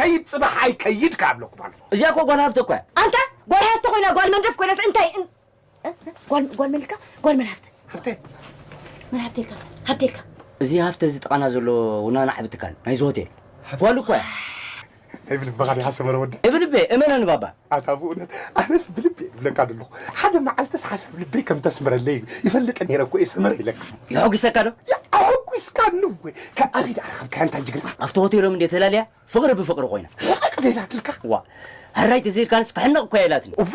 ከይድ ጽባሕ ኣይከይድ ካብለኩ ማለት። እዚኣ እኮ ጓል ሃፍተ እኮ እያ። ኣንታ ጓል ሃፍተ ኮይና ጓል መንደፍ ኮይና እንታይ እን-፣ እ? ጓል፣ ጓል መልካ? ጓል መን ሃፍተ? ሃብተ። መን ሃብተ ኢልካ? ሃብተ ኢልካ? እዚ ሃፍተ እዚ ጥቓና ዘሎ ውናና ዓቢ ትካል ናይዚ ሆቴል። ሃብተ። ጓል እኮ እያ። ናይ ብልብኻ ዲኻ ሰመረ ወዲ? እብልቤ፣ እመነኒ ባባ። ኣታ ብእውነት ኣነስ ብልቤ ይብለካ ዘለኹ። ሓደ መዓልትስ ሓሳብ ልበይ ከም ተስምረለይ ይፈልጥ ነይረ እኮ እየ ሰመረ ኢለካ። የሐጒሰካ ዶ? ያ፣ ኣሐጒስካኒ እወ። ካብ ኣበይ ደኣ ረኸብካያ እንታ ጅግና? ኣብቲ ሆቴሎም እንዴ ተላልያ ፍቕሪ ብፍቕሪ ኮይና። ሕቕቕ ዶ ኢላትልካ? ዋ፣ ሕራይ ተዘይልካንስ ክሕነቕ እኮ እያ ኢላትኒ። እዋ፣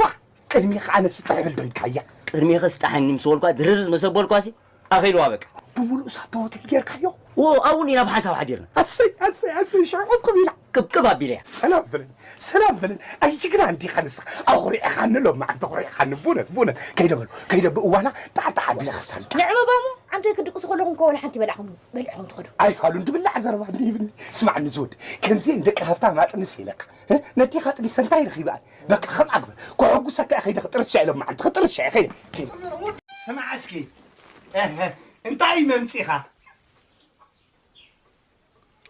ቅድሜኻ ኣነ ስጥሕ ብል ዶ ኢልካያ? ቅድሜኸ ስጣሓኒ ምስ በልኳ ድርርዝ መሰ በልኳሲ ኣኺልዋ በቃ። ብምሉእ ሳቶ ሆቴል ጌርካዮ? ዎ፣ ኣብኡ ኢና ብሓንሳብ ሓዲርና። ኣሰይ፣ ኣሰይ፣ ኣሰይ፣ ሽዑ ቅብቅብ ኢላ። ቅብቅብ ኣቢለያ። ሰላም በለኒ፣ ሰላም በለኒ። ኣይ ጅግና እንዲኻ ንስኻ። ኣኹሪዕኻኒ ሎማዓንቲ፣ ኣኹሪዕኻኒ። ብእውነት፣ ብእውነት። ከይደ በሉ፣ ከይደ ብእዋና ጣዕጣዕ ኣቢለ ከሳልጣ። ንዕመባሙ፣ ዓንቶይ ክድቅሱ ከለኹም እኮ ወላ ሓንቲ በላዕኹም፣ በሊዕኹም ትኸዱ። ኣይፋሉን ድብላዕ ዘረባ እንዲህብኒ። ስማዕኒ ዝወድ፣ ከምዚአን ደቂ ሃብታም ኣጥንስ ኢለካ። እ? ነዲኻ ጥኒሰ እንታይ ረኺበ? በቃ ከም ኣግበር። ከሐጉሰካ እየ ከይደ ክጥርሻ ኢሎም መዓልቲ ክጥርሻ እየ ከይደ። ከይደ። ስማዕ እስኪ። እህ፣ እንታይ መምጺኻ?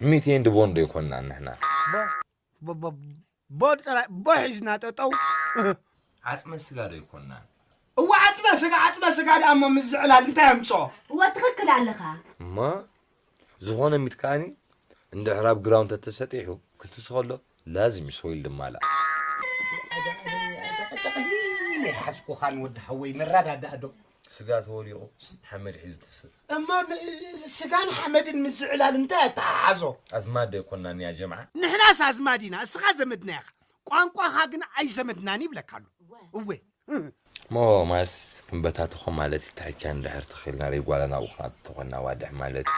ሚት ኤንድ ቦንድ ኣይኮንናን ንሕና። ቦ-፣ ቦ-፣ ቦ-፣ ቦንድ ጥራይ፣ ቦ ሒዝና ጠጠው። ዓጽመ ስጋ ዶ ኣይኮንናን? እዋ ዓጽመ ስጋ፣ ዓጽመ ስጋ ደኣ እሞ ምስ ዝዕላል እንታይ ኣምጾ? እዋ ትኽክል ኣለኻ። እሞ ዝኾነ ሚት ከኣኒ እንድሕር ኣብ ግራውንድ ተተሰጢሑ ክትስ ከሎ ላዚም ሶይል ድማላ። ይሓዝኩኻን ወዲ ሓወይ፣ ንረዳዳእ ዶ? ስጋ ተወሊቑ ሓመድ ሒዙ ትስእ። እማ ም-፣ ስጋን ሓመድን ምስ ዝዕላል እንታይ ኣተሓሓዞ? ኣዝማድ ዶ ኣይኮንናን ያ ጀምዓ? ንሕናስ ኣዝማድ ኢና፣ እስኻ ዘመድና ኢኻ። ቋንቋኻ ግን ኣይዘመድናን ይብለካ ኣሎ። እወ። እሞ ማስ ክንበታተኾ ማለት እዩ። ታሕቻ እንድሕር ተኺልና ርይ ጓላ ናብኡ ክናቱ ተኾንና ዋድሕ ማለት እዩ።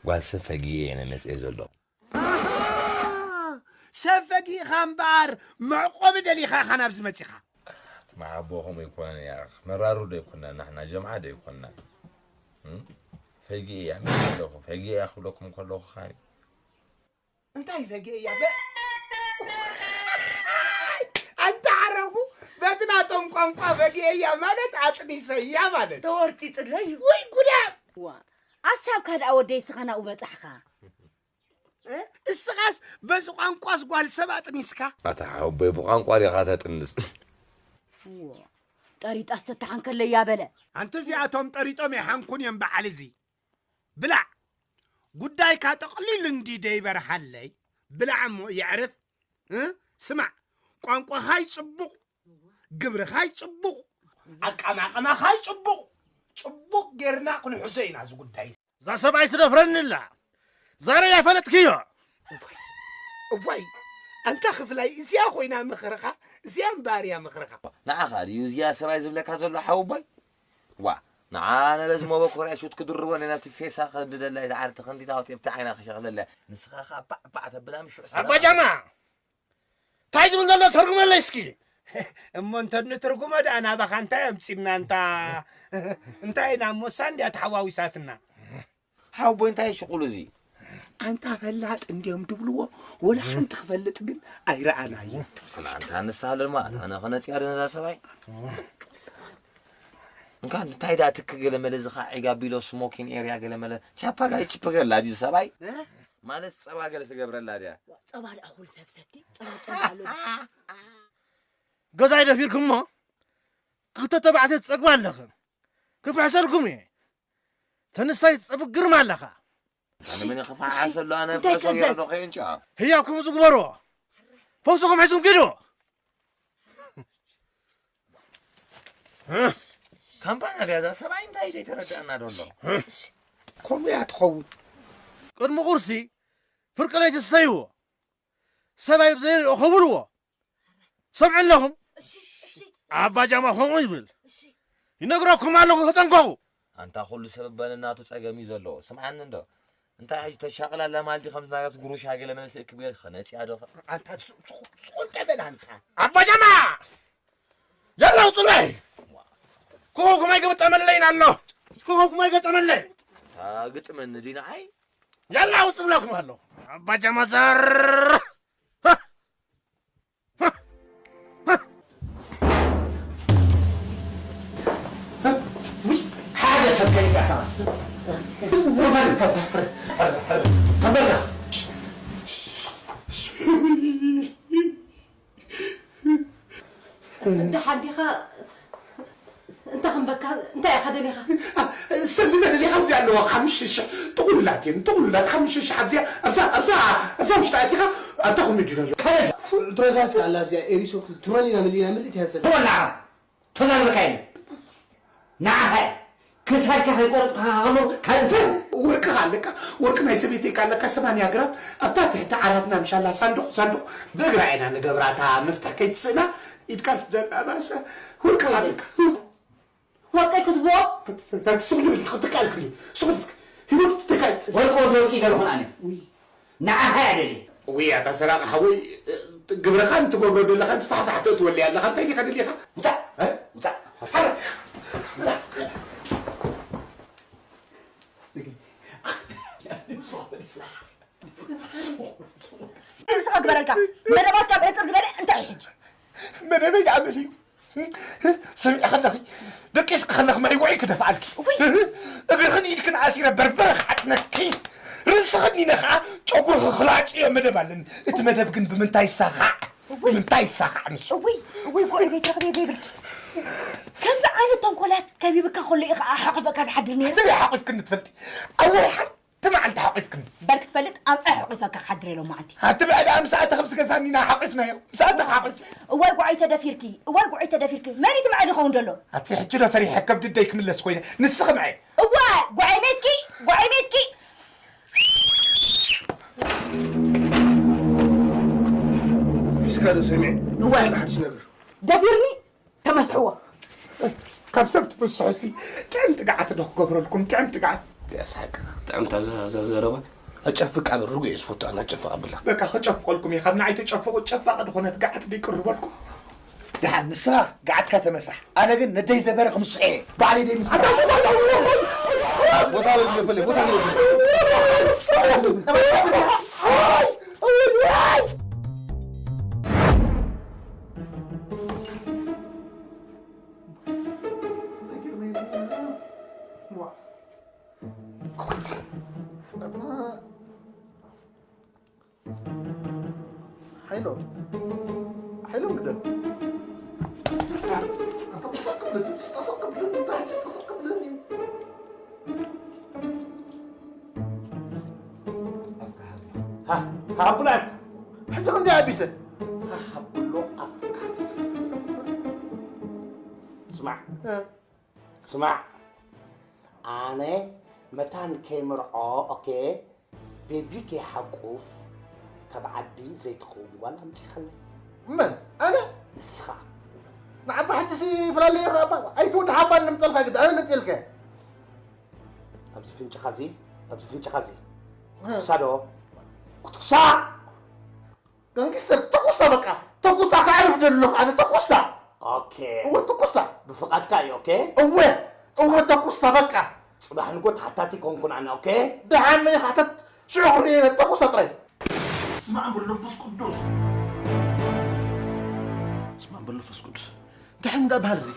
ጓል ሰብ ፈጊኤ እየ ነመፅኤ ዘሎ። ኣሃ! ሰብ ፈጊእኻ እምበኣር መዕቆቢ ደሊኻ ኢኻ ናብዚ መፂኻ። መሓቦ ከምኡ ኣይኮነን እያ። መራሩ ዶ ኣይኮና? ናሕና ጀምዓ ዶ ኣይኮና? እም? ፈጊኤ እያ፣ ምስ ኣለኹ ፈጊኤ እያ ክብለኩም ከለኹ ኻኒ። እንታይ ፈጊኤ እያ? በ-፣ ኣንታ ዓረኹ፣ በቲ ናቶም ቋንቋ ፈጊኤ እያ ማለት ኣጥኒሰ እያ ማለት። ተወርጢጥለይ። ወይ ጉዳ! ዋ፣ ኣሳብካ ደኣ ወደይ ስኻ ናብኡ በጻሕኻ። እ? እስኻስ በዚ ቋንቋስ ጓል ሰብ ኣጥኒስካ? ኣታ ሓወቦይ፣ ብቋንቋ ዲኻ ተጥንስ? ዎ፣ ጠሪጣስ ተተሓንከለያ በለ። ኣንቲ እዚኣቶም ጠሪጦም ኣይሓንኩን እዮም በዓል እዚ። ብላዕ። ጉዳይካ ጠቕሊሉ እንዲ ደይበርሃለይ። ብላዕ እሞ የዕርፍ። እ? ስማዕ፣ ቋንቋኻይ ጽቡቕ፣ ግብርኻይ ጽቡቕ፣ ኣቀማቕማኻይ ጽቡቕ። ጽቡቕ ጌርና ክንሕዞ ኢና እዚ ጉዳይ። እዛ ሰብኣይ ትደፍረኒ ኣላ። ዛሬ ያፈለጥክዮ። እዋይ፣ እዋይ፣ ኣንታ ክፍላይ፣ እዚኣ ኮይና ምኽርኻ፣ እዚኣ እምበኣር እያ ምኽርኻ። ንዓኻ ድዩ እዚኣ ሰብኣይ ዝብለካ ዘሎ ሓወቦይ? ዋ፣ ንዓ ነበዚ መበኮርያ ሹት ክድርቦ ነቲ ፌሳ ክድደላ ኢለ ዓርቲ ክንዲታ ወጢ ኣብቲ ዓይና ክሸኽለላ። ንስኻ ኸኣ ባዕ ባዕ ተብላ ምሽ ኣባ ጃማ! እንታይ ዝብል ዘሎ ተርጉመለይ እስኪ። እሞ እንተ ንትርጉሞ ደኣ ናባኻ እንታይ ኣምጺእና እንታ? እንታይ ኢና እሞ እሳ እንድያ ተሓዋዊሳትና። ሓወቦይ እንታይ ሽቑሉ እዚ? ኣንታ ፈላጥ እንድዮም ድብልዎ፣ ወላ ሓንቲ ክፈልጥ ግን ኣይረኣናዮ። ስማዕ ኣንታ ንስሃለልማ፣ ኣነ ኸነጽያ ዶ ነዛ ሰብኣይ? እንካ እንታይ ደኣ ትክ ገለ መለ ዝኻ ዒጋ ቢሎ ስሞኪን ኤርያ ገለ መለ ቻፓ ጋይ ችፕ ገላ ድዩ ሰብኣይ? እ? ማለት ጸባ ገለ ትገብረላ ድያ? ጸባ ደኣ ኩሉ ሰብ ሰቲ ጸባ ጸባ ኣሎ። ገዛይ ደፊርኩሞ ክልተ ተባዕትዮ ትጸግባ ኣለኽን። ክፍሕሰልኩም እየ። ተንሳይ ትጸብእ ግርማ ኣለኻ። ኣነ ምን ክፍሓስ ኣሎ ኣነ እንታይ ፍሕሶ ገይረ ትእዘዝ? ዶ ከይንጫ? ህያብኩም ዝግበርዎ። ፈውስኹም ሒዝኩም ኪዱ። ካምፓኒ ድያ እዛ ሰብኣይ እንታይ ዘይተረዳእና ዶ ኣሎ? ከምኡ እያ ትኸውን። ቅድሚ ቁርሲ ፍርቂ ለይቲ ስተይዎ። ሰብኣይ ብዘይሪኦ ከብልዎ። ሰምዑ ኣለኹም? እሺ፣ እሺ፣ ኣባ ጃማ ከምኡ ይብል። እሺ። ይነግረኩም ኣለኹ፣ ተጠንቀቑ። ኣንታ ኩሉ ሰብ በንናቱ ጸገም እዩ ዘለዎ። ስምዓኒ እንዶ። እንታይ ሕጂ ተሻቕል ኣላ ማለት ከምዚ ናጋት ጉሩሻ ገለ መለ ትእክብ ገለ ክነጽያ ዶ? ኣንታ ሱ-፣ ሱ-፣ ሱቕ እንተ በል ኣንታ። ኣባ ጃማ! ያላ ውጡለይ! ኮኸብኩም ኣይገጠመለይን ኣሎ። ኮኸብኩም ኣይገጠመለይ። ኣታ ግጥመኒ ድዩ ንዓይ? ያላ ውጡ ብለኩም ኣለኹ። ኣባ ጃማ ዘር! ውይ፣ ሓደ ሰብ ከይንቀሳቐስ። ወፈር፣ ተንበርክኽ። ደሓን ዲኻ? እንታይ ክንበካ? እንታይ ኢኻ ደሊኻ? ሰሊ ተደሊኻ ኣብዚኣ ኣለዋ ሓሙሽተ ሽሕ ጥቕሉላት እየን፣ ጥቕሉላት ሓሙሽተ ሽሕ ኣብዚኣ፣ ኣብዛ፣ ኣብዛ፣ ኣብዛ ውሽጢ ኣቲኻ ኣብታ ኮሜዲ ዶ? ካበይ? ትረጋስ ኣላ ኣብዚኣ ኤሪሶ ትሮሊና ምሊና ምልእቲ እያ ዘላ። ተወላዓ! ተዛረበካ የለን። ንዓኻ ክሳድካ ከይቆረጥካ ከሎ ካልእ እንታይ? ወርቅኻ ኣለካ፣ ወርቂ ናይ ሰበይተይካ ኣለካ፣ ሰማንያ ግራም ኣብታ ትሕቲ ዓራትና ምሻላ ሳንዱቕ፣ ሳንዱቕ ብእግራ ኢና ንገብራ፣ እታ መፍትሕ ከይትስእና ኢድካ ስደድ ኣባሰ፣ ወርቅኻ ኣለካ። ወርቀይ ክትብኦ? ሱቕ ልብል ክትቃል ክሊ፣ ሱቕ ልስክ፣ ሂወት ትተካል። ወርቂ ወርቂ ወርቂ ይገብርኹን ኣነ። ውይ። ንዓኻ እያ ደልየ። ውይ፣ ኣታ ሰራቂ ሓወይ፣ ግብርኻን ትገብሮ ዘለኻን ስፋሕፋሕ ተእትወለይ ኣለኻ። እንታይ ዲኻ ደሊኻ? ውጻእ፣ እ? ውጻእ። ሓረ፣ ውጻእ። ንስኻ ግበረልካ። መደባትካ ብዕጽር ዝበለ እንታይ እዩ ሕጂ? መደበይ ዓመት እዩ። ሰሚዒ ከለኺ፣ ደቂስኪ ከለኺ ማይ ውዑይ ክደፍኣልኪ። እውይ። እግርኽን ኢድክን ኣሲረ በርበረ ክዓጥነኪ። ርእስኽን ኢነ ኸዓ ጨጉርኺ ክላጽዮ መደብ ኣለኒ። እቲ መደብ ግን ብምንታይ ይሳኻዕ? እውይ። ብምንታይ ይሳኻዕ ንሱ? እውይ፣ እውይ፣ ጉዕዘይ ተኽለ ዘይብልኪ። ከምዚ ዓይነት ተንኮላት ከቢብካ ከሎ እዩ ኸዓ ሓቑፈካ ዝሓድር ነይሩ። ትበይ ሓቑፍክኒ ትፈልጢ? ኣብ ወርሓን እቲ መዓልቲ ሓቂፍክኒ። በል ክትፈልጥ ኣብ ኣሕቂፈካ ክሓድር ኢሎም መዓልቲ። ኣቲ ብዕዳ ምስ ኣተ ክብስ ገዛኒና ሓቂፍናዮ። ምስ ኣተ ሓቂፍ። እዋይ ጉዓይ ተደፊርኪ፣ እዋይ ጉዓይ ተደፊርኪ። መን እዩ እቲ መዐ ዝኸውን ዘሎ? ኣቲ ሕጂ ዶ ፈሪሐ ከብዲ ደይ ክምለስ ኮይነ። ንስኺ መዐ። እዋይ ጉዓይ ሜትኪ፣ ጉዓይ ሜትኪ። ፊስካ ዶ ሰሚዐ? እዋይ። ሓድሽ ነገር። ደፊርኒ? ተመስሕዎ። ካብ ሰብ ትብስሑሲ ጥዕምቲ ገዓት ዶ ክገብረልኩም? ጥዕምቲ ገዓት። ያስሓቅ። ጥዕምታ ዘ-፣ ዘ-፣ ዘረባ። ኣጨፍቅ ኣብ ርጉ እየ ዝፈቱ፣ ኣነ ኣጨፍቅ ኣብላ። በቃ ክጨፍቀልኩም እየ። ካብ ንዓይ ተጨፍቁ ጨፋቂ ዝኾነት ገዓት ዶ ይቅርበልኩም? ደሓን ንስኻ ገዓትካ ተመሳሕ። ኣነ ግን ነደይ ዘበረ ክምስሖ እየ። ባዕለይ ደይ ምስራሕ። ቦታ ለግደፈለይ፣ ቦታ ለግደፈለይ። ሓይሎ፣ ሓይሎ ግደል። ኣንታ ተሰቅብለኒ፣ ተሰቅብለኒ፣ እንታይ ተሰቅብለኒ? ኣፍካ ሃብሎ። ሃ፣ ሃብሎ ኣፍካ። ሕጂ ክንደይ ኣቢሰ? ሃ፣ ሃብሎ ኣፍካ። ስማዕ። እ። ስማዕ፣ ኣነ መታን ከይምርዖ፣ ኦኬ፣ ቤቢ ከይሓቁፍ ካብ ዓዲ ዘይትኸውን ጓል ኣምጺኻለይ። መን? ኣነ? ንስኻ። ንዓባ ሕጂሲ ይፈላለየ ኸዓ እባ። ኣይትውድሓባ ንምጸልካ ግዲ፣ ኣነ ንምጸልካ። ኣብዚ ፍንጭኻ እዚ፣ ኣብዚ ፍንጭኻ እዚ። እ። ክትኩሳ ዶ? ክትኩሳ! ጋንግስተር፣ ተኩሳ በቃ። ተኩሳ፣ ከዕርፍ ደለኹ ኣነ፣ ተኩሳ። ኦኬ። እወ፣ ተኩሳ። ብፍቓድካ እዩ፣ ኦኬ? እወ፣ እወ፣ ተኩሳ በቃ። ጽባሕ ንጎ ተሓታቲ ኮንኩን ኣነ፣ ኦኬ? ደሓን መን ይሓተት? ሽዑ ክርእየ፣ ተኩሳ ጥራይ። ስማዕ በል መንፈስ ቅዱስ። ስማዕ በል መንፈስ ቅዱስ። እንታይ ሕልሚ ደኣ በሃል እዚ?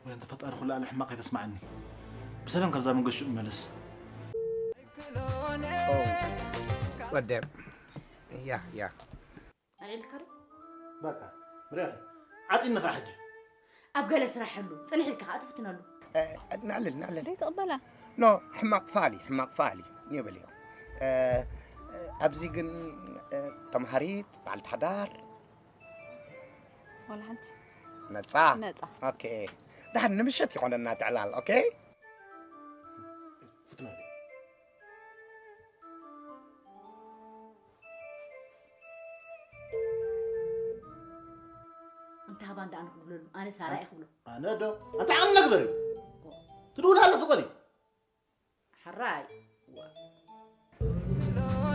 ወይ ኣንተ ፈጣሪ፣ ኩሉ ዓለም ሕማቕ ኣይተስምዓኒ። ብሰላም ካብዛ መንገዲ ሽዑ መለስ። ኦ፣ ወደ፣ ያ፣ ያ። ኣልዒልካ ዶ? በቃ፣ ርኣኺ። ዓጺኒ ኸዓ ሕጂ። ኣብ ገለ ስራሕ ህሉ፣ ጽንሕ ኢልካ ኸዓ ትፍትነሉ። እ፣ ነዕልል፣ ነዕልል። ደይ ትቕበላ? ኖ፣ ሕማቕ ፋሊ፣ ሕማቕ ፋሊ። ኒዮ በልዮ። እ፣ ኣብዚ ግን፣ እ፣ ተምሃሪት፣ በዓልቲ ሓዳር፣ ዋላ ሓንቲ። ነጻ? ነጻ። ኦኬ። ደሓን ንምሸት ይኾነና ትዕላል፣ ኦኬ? ፍትና። እንተ ሃባ እንዳ ኣነ ክብለሉ፣ ኣነ ሳራ እየ ክብሎ። ኣነ ዶ? ኣታ ዓቕሊ ግበሪ። ትድውል ሃለ ስቐሊ። ሕራይ።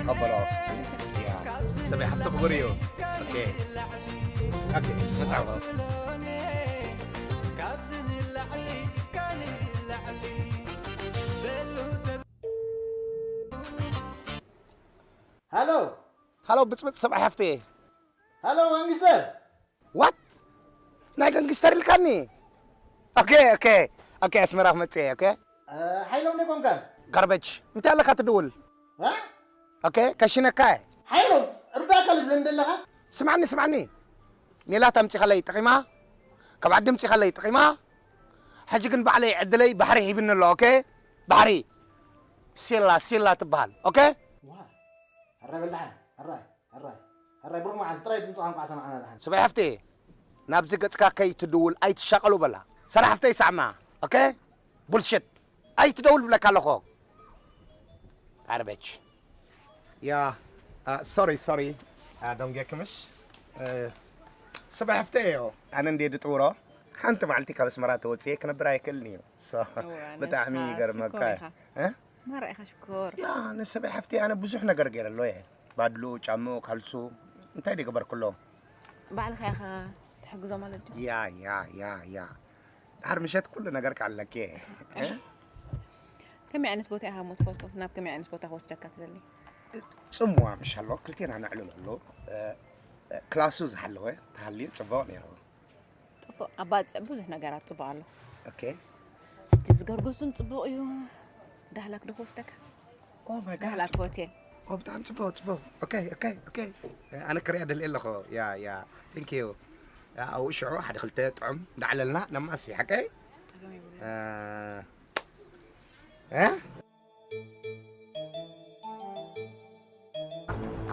ቀበሎ። ያ፣ ሰበይ ሓፍቲ ክቡር እዩ። ኦኬ። ኦኬ፣ መጻወ። ሃሎ። ሃሎ፣ ብጽብጽ ሰብኣይ ሓፍተየ። ሃሎ፣ መንግስተር። ዋት? ናይ ጋንግስተር ኢልካኒ? ኦኬ፣ ኦኬ፣ ኦኬ፣ ኣስመራ ክመጽእ እየ፣ ኦኬ? እ፣ ሓይሎም ዶ ኮንካን? ጋርበጅ፣ እንታይ ኣለካ ትድውል? እ? ኦኬ፣ ከሽነካ እየ። ሓይሎም፣ ርዳእካ ልትብለኒ ዘለኻ? ስማዕኒ፣ ስማዕኒ። ሜላት ኣምጺኻለይ ጠቒማ፣ ካብ ዓዲ ኣምጺኻለይ ጠቒማ። ሕጂ ግን ባዕለይ ዕድለይ ባሕሪ ሂብኒ ኣሎ። ኦኬ፣ ባሕሪ ሲላ፣ ሲላ ትበሃል። ኦኬ። ዋ፣ ኣራይ በላሓ፣ ኣራይ፣ ኣራይ፣ ኣራይ ብሩኽ መዓልቲ ጥራይ ድምፅኻ እንኳዕ ሰማዕና ደሓን። ሰበይ ሓፍተይ፣ ናብዚ ገፅካ ከይትድውል ኣይትሻቐሉ በላ። ሰራ ሓፍተይ ሳዕማ። ኦኬ፣ ቡልሽት ኣይትደውል ብለካ ኣለኹ። ጋርቤጅ። ያ፣ ሶሪ፣ ሶሪ። ዶንጌ ክምሽ። ሰበይ ሓፍተይ እዮ፣ ኣነ እንዴ ድጥውሮ ሓንቲ መዓልቲ ካብ ኣስመራ ተወፅኤ ክነብር ኣይክእልን እዩ። ብጣዕሚ ይገርመካ። ማራ ኢኻ ሽኮር። ያ፣ ንሰበይ ሓፍተይ ኣነ ብዙሕ ነገር ገይረሎ እየ። ባድሉ፣ ጫምኡ፣ ካልሱ እንታይ ደገበርክሎ? ባዕልኻ ኢኻ ትሕግዞ ማለት ድዩ? ያ፣ ያ፣ ያ፣ ያ። ድሓር ምሸት ኩሉ ነገር ክኣለኪ እየ። ከመይ ዓይነት ቦታ ኢኻ እሞ ትፈቱ? ናብ ከመይ ዓይነት ቦታ ክወስደካ ትደሊ? ጽምዋ ምሽ ኣሎ፣ ክልቴና ነዕልል ኣሎ። ክላሱ ዝሓለወ ተሃልዩ ጽቡቕ ነይሩ። ጽቡቕ፣ ኣብ ባጽዕ ብዙሕ ነገራት ጽቡቕ ኣሎ። ኦኬ። እቲ ዝገርጉስን ጽቡቕ እዩ። ዳህላክ ዶ ክወስደካ? Oh my God። ዳህላክ ሆቴል። ኦ፣ ብጣዕሚ ጽቡቕ፣ ጽቡቕ። ኦኬ፣ ኦኬ፣ ኦኬ። ኣነ ክሪኣ ደልየ ኣለኹ። ያ፣ ያ። Thank you። ኣብኡ ሽዑ ሓደ ክልተ ጥዑም እንዳዕለልና ነማሲ፣ ሓቀይ? ጸገም የብሉን። እ?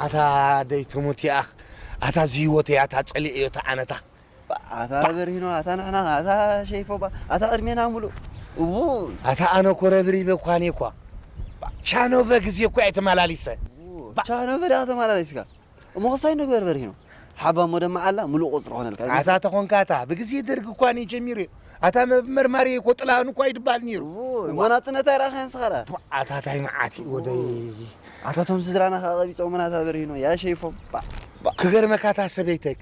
ኣታ ደይ ትሙት ይኣኽ፣ ኣታ ዝህይወተይ፣ ኣታ ጸሊኤዮ፣ ኣታ ዓነታ። ኣታ በርሂኖ፣ ኣታ ንሕና፣ ኣታ ሸይፎባ፣ ኣታ ዕድሜና ሙሉእ። እዉ። ኣታ ኣነ እኮ ረብሪበ እኳ እኔ እኳ። ቻኖቨ ግዜ እኮ እየ ተመላሊሰ። እዉ። ቻኖቨ ዲኻ ተመላሊስካ? እሞ ክሳይ ንግበር በርሂኖ። ሓባ እሞ ደማ ዓላ ሙሉእ ቁጽሪ ኾነልካ። ኣታ ተኾንካ ኣታ ብግዜ ደርግ እኳ እኔ ጀሚሩ እዩ። ኣታ መ-፣ መርማሪ እኮ ጥላን እኳ ይድባል ነይሩ። እዎ፣ እሞ ናጽነት ኣይረኣኻን ንስኻ ደኣ? ኣታ ታይ መዓት እዩ ወደይ። ኣታ ቶም ስድራና ከኣ ቀቢጾምና ኣታ በርሂኖ፣ ያ ሸይፎም። ባ፣ ባ። ክገርመካ ኣታ ሰበይተይ፣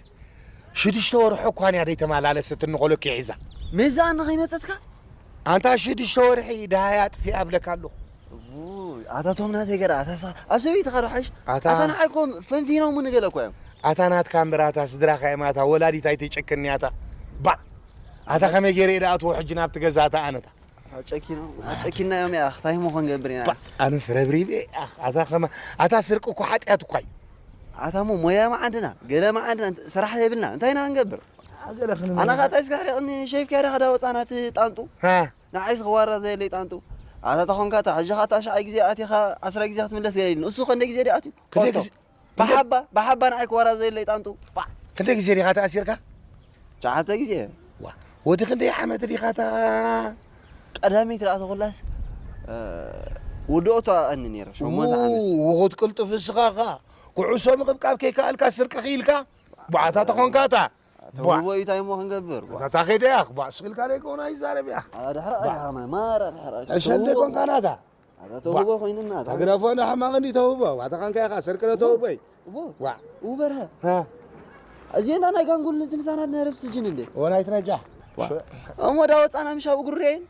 ሽዱሽተ ወርሑ እኳ እያ ደይተመላለሰት እንኾለኪ ሒዛ። መዛ ንኸይመጸትካ? ኣንታ ሽዱሽተ ወርሒ ደሃያ ኣጥፊኣ እብለካ ኣለኹ። እዎ፣ ኣታ ቶም ናተይ ገርኣ፣ ኣታ ሳ-፣ ኣብ ሰበይትኻ ዶ ሓይሽ? ኣታ ኣታ ንዓይ እኮ ፈንፊኖም ንገለ እኮ እዮም። ኣታ ናትካ እምበር ኣታ ስድራኻ እዮም ኣታ ወላዲት ኣይትጨክን እያ ኣታ። ባ! ኣታ ከመይ ገይረ እየ ደኣትዎ ሕጂ ናብቲ ገዛ ኣታ ኣነታ? ኣጨኪኖም፣ ኣጨኪናዮም እያ፣ እንታይ እሞ ክንገብር ኢና? ባ! ኣነስ ረብሪብ እየ፣ ኣኽ፣ ኣታ ከማ-፣ ኣታ ስርቂ እኮ ሓጢኣት እኳ እዩ። ኣታ እሞ ሞያ መዓንድና፣ ገለ መዓንድና፣ ስራሕ የብልና፣ እንታይ ኢና ክንገብር? ኣገለ ክንመ-፣ ኣነ ኸኣ ጣይስ ጋሕሪቕኒ ሸይፍካ ዲኻ ዳ ወጻና እቲ ጣንጡ? ሃ? ንዓይስ ክዋራ ዘየለይ ጣንጡ። ኣታ ተኾንካ እታ ሕጂ ኸኣ እታ ሸዓይ ግዜ ኣቲኻ ዓስራ ግዜ ክትምለስ ገለ ኢሉኒ። እሱ ክንደይ ግዜ ድዩ ኣትዩ? ክንደይ ቆልቶ። ግዜ? ብሓባ፣ ብሓባ ንዓይ ክዋራ ዘየለይ ጣንጡ። ባ-፣ ክንደይ ግዜ ዲኻ ተኣሲርካ? ትሽዓተ ግዜ። ዋ፣ ወዲ ክንደይ ዓመት ዲኻ እታ? ቀዳመይቲ ደኣ ተኾላስ፣ እ፣ ወዲ ኦቶ ኣኒ ነይረ፣ ሸሞንተ ዓመት። ው-፣ ውኹት ቅልጡፍ እስኻ ኸኣ። ኩዕሶ ምቕብቃብ ከይከኣልካ ስርቂ ክኢልካ? ቧዕታ ተኾንካ እታ? ተውህቦ እዩ፣ እንታይ እሞ ክንገብር? ቧ። እታ ከይደ ያኽ፣ ቧ፣ ስቕ ኢልካ ደይኮን ኣይዛረብ ያኽ። ኣታ ድሕሪ ቧ። ኣይ ሃማይ፣ ማራ ድሕሪ ኣይ። ዕሸል ተውህቦ። ደይኮንካ ናታ። ኣታ ተውህቦ ቧ። ኮይንና፣ ኣታ ተግረፎ ንሕማቕ እንዲ ተውህቦ። ኣታ ኻንካ ኢኻ፣ ስርቂ ዶ ተውህቦ እዩ? እዎ። ቧ። እው በርሀ። ሃ። እዚኤና ናይ ጋንጉል ዝምሳናት ነረብ ስጅን እንዴ? ወናይት ነጃ። ቧ። እሞ ዳ ወፃና ምሻ ብጉሬን?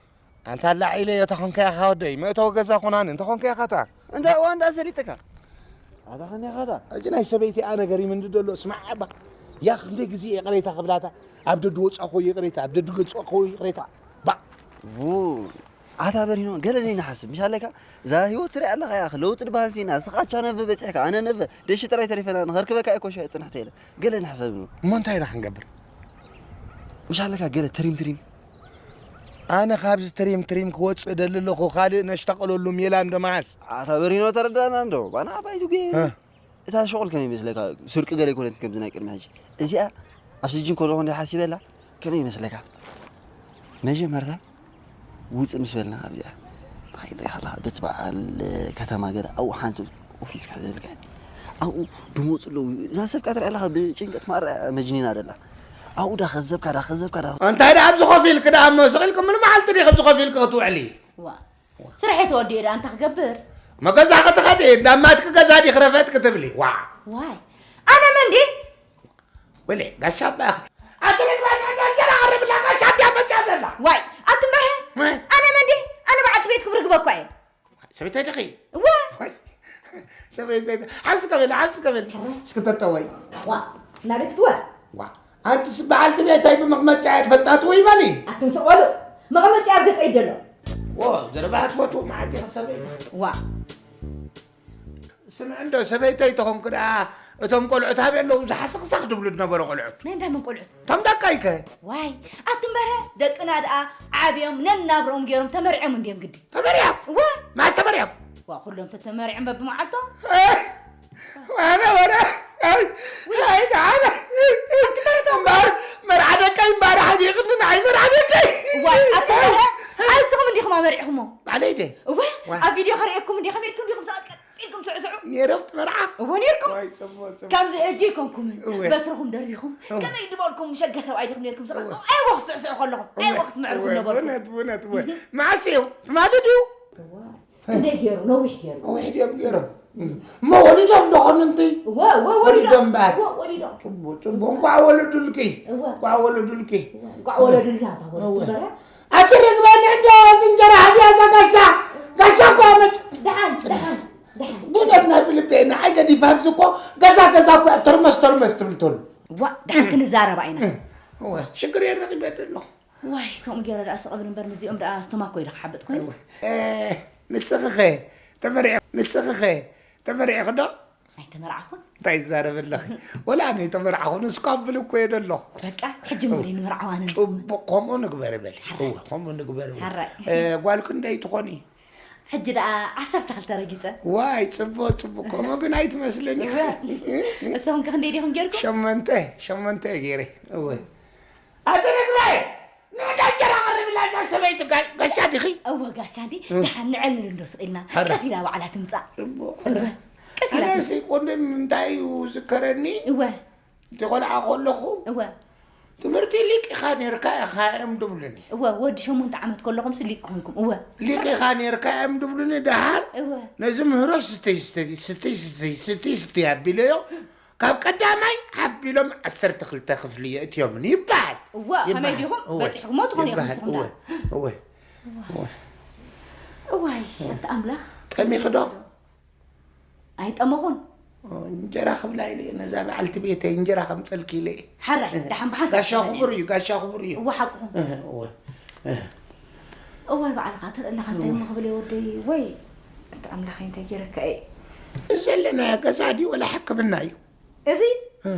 ኣንታ ላዒለ እዮ፣ ተኾንካ ኢኻ ወደይ፣ መእተዊ ገዛ ኹናኒ፣ እንተኾንካ ኢኻ እታ። እንታይ እዋ እንዳ ሰሊጥካ? ኣታ ኸመይ ኢኻ እታ? ሕጂ ናይ ሰበይቲ ኣነ ገሪምኒ ደሎ፣ ስማዕ ኣባ። ያ ክንደይ ግዜ ይቕሬታ ክብላታ፣ ኣብ ደዲ ወጻእኮ ይቕሬታ፣ ኣብ ደዲ ገጻእኮ ይቕሬታ። ባ። ው፣ ኣታ በሪኖ፣ ገለ ደይ ንሓስብ፣ ምሽ ኣለካ? እዛ ህይወት ትሪኣ ኣለኻ፣ ያኽ፣ ለውጢ ድበሃል ሲና፣ ስኻ ቻ ነቭ በጺሕካ፣ ኣነ ነቭ፣ ደሽ ጥራይ ተሪፈና፣ ንኸርክበካ እኮ ሸ ጽንሕተ ኢለ። ገለ ንሕሰብ ኑ። እሞ እንታይ ኢና ክንገብር? ምሽ ኣለካ ገለ ትሪም ትሪም? ኣነ ካብዚ ትሪም ትሪም ክወጽእ እደሊ ኣለኹ፣ ካልእ ነሽተቕለሉ ሜላ እንዶ መዓስ። ኣታ በሪኖ ተረዳእና እንዶ፣ ባና ዓባይቲ ጒ-፣ እ። እታ ሸቑል ከመይ ይመስለካ? ስርቂ ገለ ኣይኮነትን ከምዚ ናይ ቅድሚ ሕጂ። እዚኣ ኣብ ስጅን ከለኹ እንደ ሓሲበላ ከመይ ይመስለካ? መጀመርታ ውጽእ ምስ በልና ኣብዚኣ ትኸይድ ኢኻ ኣለኻ። በቲ በዓል ከተማ ገለ ኣብኡ ሓንቲ ኦፊስ ክሕዘልካ እየ። ኣብኡ ድመጹ ኣለዉ። እዛ ሰብ ከኣ ትሪኣ ኣለኻ ብጭንቀት ማራ መጅኒና ደላ። ኣብኡ ዳኸዘብካ፣ ዳኸዘብካ፣ ዳ እንታይ ደኣ ኣብዚ ኮፍ ኢልክ ደኣ እሞ ስቕ ኢልክ ምን መዓልቲ ዲኺ ኣብዚ ኮፍ ኢልክ ክትውዕሊ? ዋ። ስርሐይ ተወዲኡ ደኣ እንታይ ክገብር? መገዛ ክትኸዲ፣ እንዳማትክ ገዛ ዲኺ ረፈጥክ ትብሊ? ዋ። ዋይ። ኣነ መን ድየ? ወለ ጋሻ ኣባ ኢኺ። ኣቲ ርግባ እንጀራ ቀርብላ ጋሻ ኣድያ መጫ ዘላ። ዋይ፣ ኣቲ በርሀ፣ መ? ኣነ መን ድየ? ኣነ በዓልቲ ቤትኩም ርግበ እኳ እየ። ሰበይተይ ዲኺ? እወ። ዋይ፣ ሰበይተይ፣ ሓብስ ከብል፣ ሓብስ ከብል። እስኪ ተጠወይ። ዋ፣ ናበይ ክትወ? ዋ፣ ኣንትስ በዓልቲ ቤተይ ብመቕመጫ እየ ትፈልጣ፣ ትውይ በሊ። ኣቱም ተቖሉ፣ መቐመጫ ኣብ ገጸይ ደሎ። ዎ፣ ዘረባ ትፈትዉ መዓት ኢኺ ሰበይቲ። ዋ። ስምዕ እንዶ፣ ሰበይተይ ተኾንኩ ደኣ እቶም ቆልዑት ኣበይ ኣለዉ? ዝሓሰኽሳኽ ዝብሉ ዝነበሩ ቆልዑት። ናይ እንዳ መን ቆልዑት? እቶም ደቀይከ? ዋይ፣ ኣቱም በረ ደቅና ደኣ ዓብዮም ነናብርኦም ገይሮም ተመርዕዮም እንድዮም ግዲ። ተመርዕዮም? እወ። መዓስ ተመርዕዮም? ዋ፣ ኩሎም ተተመርዕዮም በብመዓልቶም። ኣነ ወረ፣ ኣይ፣ ኣይ፣ ደሓነ። ኣቱም በረ እቶም እምበኣር፣ መርዓ ደቀይ እምበኣር ሓዲቕኒ ንዓይ መርዓ ደቀይ። ዋይ፣ ኣቱም በረ፣ ኣንስኹም እንዲኹም ኣመርዒኹሞ። ባዕለይ ደ? እወ፣ ዋይ። ኣብ ቪድዮ ከርእየኩም እንዲ፣ ከመይ ኢልኩም ዲኹም ሰዓት ኢልኩም ስዕስዑ። ነይሮም ትመርዓ? እወ፣ ነይርኩም። ዋይ፣ ጽቡቕ፣ ጽቡቕ። ከምዚ ሕጂ ኣይኮንኩምን። እወ። በትርኹም ደርቢኹም፣ እወ። ከመይ ድበልኩም ሸገ ሰብኣይ ዲኹም ነይርኩም ሰባት? እወ። ኣይ፣ ወቕቲ ስዕስዑ ከለኹም። ናይ እወ፣ ወቕቲ ምዕርጉ እወ፣ ነበርኩም። እውነት፣ እውነት፣ እወ። መዓስ እዩ? ትማሊ ድዩ? እወ። ክንደይ ገይሩ? ነዊሕ ገይሩ። ነዊሕ ድዮም ገይሮም? እም። እሞ ወሊዶም ዶ ኾኑ እንተይ? እወ፣ እወ፣ ወሊዶም። ወሊዶም እምበር። እወ፣ ወሊዶም። ጽቡቕ፣ ጽቡቕ። እንኳዕ ወለዱልኪ። እወ። እንኳዕ ወለዱልኪ። እወ፣ እንኳዕ ወለዱልና፣ እታ ወለዱ እወ። ትበራ። ኣቲ ርግበኒ እንዶ፣ እዚ እንጀራ ሃብያ እዛ ጋሻ። ጋሻ እኮ መጽ-፣ ደሓን፣ ደሓን። ደሓን። ቡን ኣብ ናይ ብልቤ ንዓይ ገዲፋ ኣብዚ እኮ ገዛ ገዛ እኮ እያ ተርመስ ተርመስ ትብል ተሉ። ዋ፣ ደሓን ክንዛረባ ኢና። እወ፣ ሽግር የረኺበ ኣለኹ። ዋይ፣ ከምኡ ገይረ ደኣ ስቕ እብል እምበር ምስዚኦም ደኣ ስቶማኮ ኢለ ክሓብጥ ኮይኑ። እወ። እ፣ ንስኺኸ ተመሪዒ-፣ ንስኺኸ ተመሪዒኺ ዶ? ኣይተመርዓኹን። እንታይ ይዛረብ ኣለኺ? ወላ ኣነ ኣይተመርዓኹን፣ እስኳ ብል እኮ እየ ደለኹ። በቃ፣ ሕጂ እሞ ደይ ንምርዓዋ ንንስ-፣ ጽቡቕ፣ ከምኡ ንግበር በሊ። ሓራይ። እወ፣ ከምኡ ንግበር በሊ። ሓራይ። እ፣ ጓል ክንደይ ትኾኒ? ሕጂ ደኣ ዓሰርተ ክልተ ረጊጸ። ዋይ፣ ጽቡቕ፣ ጽቡቕ። ከምኡ ግን ኣይትመስልን። እወ። ንስኹም ከ ክንደይ ዲኹም ጌርኩም? ሸሞንተ፣ ሸሞንተ እየ ጌረ። እወ። ኣቲ ርግበ፣ ንዕዳ እንጀራ ቀርብላ እዛ ሰበይቲ ጋል-፣ ጋሻ ዲኺ? እወ፣ ጋሻ እንዲ። እ። ደሓን ንዕልል እንዶ ስቕ ኢልና። ሕረ። ቀስ ኢላ ባዕላ ትምጻእ። ጽቡቕ። እወ። ቀስ ኢላ ኣነ ትምጻእ። ሲ ቆንደም እንታይ እዩ ዝከረኒ? እወ። እቲ ቆልዓ ከለኹ እወ። ትምህርቲ ሊቅ ኢኻ ነርካ ኢኻ እዮም ድብሉኒ። እወ፣ ወዲ ሸሞንተ ዓመት ከለኹምስ ሊቅ ኮንኩም። እወ። ሊቅ ኢኻ ነርካ እዮም ድብሉኒ። ደሓር እወ። ነዚ ምህሮ ስተይ፣ ስተይ፣ ስተይ፣ ስተይ፣ ስተይ፣ ስተይ ኣቢለዮ። ካብ ቀዳማይ ሓፍ ቢሎም ዓሰርተ ክልተ ክፍሊ የእትዮምኒ ይበሃል። እወ፣ ከመይ ይበሃል። ዲኹም? እወ። በጺሕኩሞ ትኾኑ ኢኹም ይበሃል። ንስኹም እወ። ደኣ። እወ። እወ። እወ። እዋይ፣ ኣታ ኣምላኽ። ጠሚኺ ዶ? ኣይጠመኹን። ኦ፣ እንጀራ ክብላ ኢለ እየ፣ ነዛ በዓልቲ ቤተይ እንጀራ ከምጸልኪ ኢለ እየ። ሓራይ፣ እ፣ ደሓን ብሓንሳብ ጋሻ ክብላ ክቡር እየ። እዩ፣ ጋሻ ክቡር እዩ። እወ፣ ሓቅኹም። እ፣ እወ፣ እ። እዋይ፣ ባዕልኻ ትርኢ ኣለኻ፣ እንታይ እወ። እሞ ክብል እየ ወደይ፣ ወይ፣ ኣታ ኣምላኸይ፣ እንታይ ገይረካ እየ? እዚ ዘለናዮ ገዛ ድዩ ወላ ሕክምና እዩ? እዚ? እ።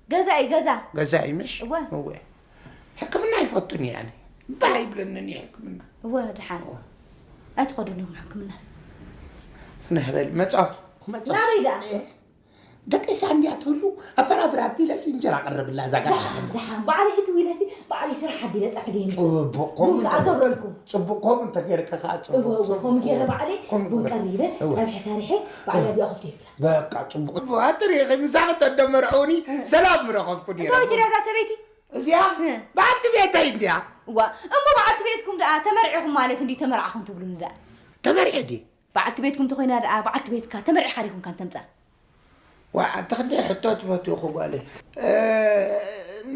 ገዛ እዩ፣ ገዛ። ገዛ እዩ፣ ምሽ? እወ። እወ። ሕክምና ኣይፈቱን እየ ኣነ። ባህ ኣይብለንን እዩ ሕክምና። እወ፣ ደሓን። እወ። ኣይትኸዱን ኢኹም ሕክምናስ? ንሕበል፣ መጻኹ፣ መጻኹ። ናበይ ደኣ? እ፣ ደቂሳ እንድያ ትህሉ፣ ኣበራብር ኣቢለሲ እንጀራ ቀርብላ እዛ ጋሻ ደሓን፣ ሓሙስ። ደሓን። ባዕለይ እትው ኢለሲ፣ ባዕለይ ስራሕ ኣቢለ ጸዕገ ይምጽእ። ጽቡቕ፣ ከምኡ ቡን ከኣ እንተ-፣ ገብረልኩም። ጽቡቕ፣ ከምኡ እንተ ጌርካ ከኣ ጽቡቕ፣ እወ፣ እወ፣ ጽቡቕ፣ ከምኡ ገይረ እወ። ባዕለይ ከምኡ ቡን ገይረ። ቀሪበ፣ እወ። ጸብሒ ሰሪሐ፣ ባዕለይ እወ። ኣብዚኣ ኮፍ ኢለ ይብላ። በቃ፣ ጽቡቕ። ጽቡቕ፣ ኣጥሪኺ ምሳኺ ተደመርዑኒ፣ እ። ሰላም ምረኸብኩ ነይረ። እንታይ ትሪኣ እዛ ሰበይቲ? እዚኣ እ። በዓልቲ ቤተይ እንድያ። እዋ፣ እሞ በዓልቲ ቤትኩም ደኣ ተመርዒኹም ማለት እንድዩ ተመርዓኹም ትብሉኒ ደኣ? ተመርዒ ድየ? በዓልቲ ቤትኩም ተኾይና ደኣ፣ በዓልቲ ቤትካ ተመርዒኻ ዲኹም ካን ተምጻ? ዋ፣ ኣንቲ ክንደይ ሕቶ ትፈትዊ እኮ ጓለይ። እ፣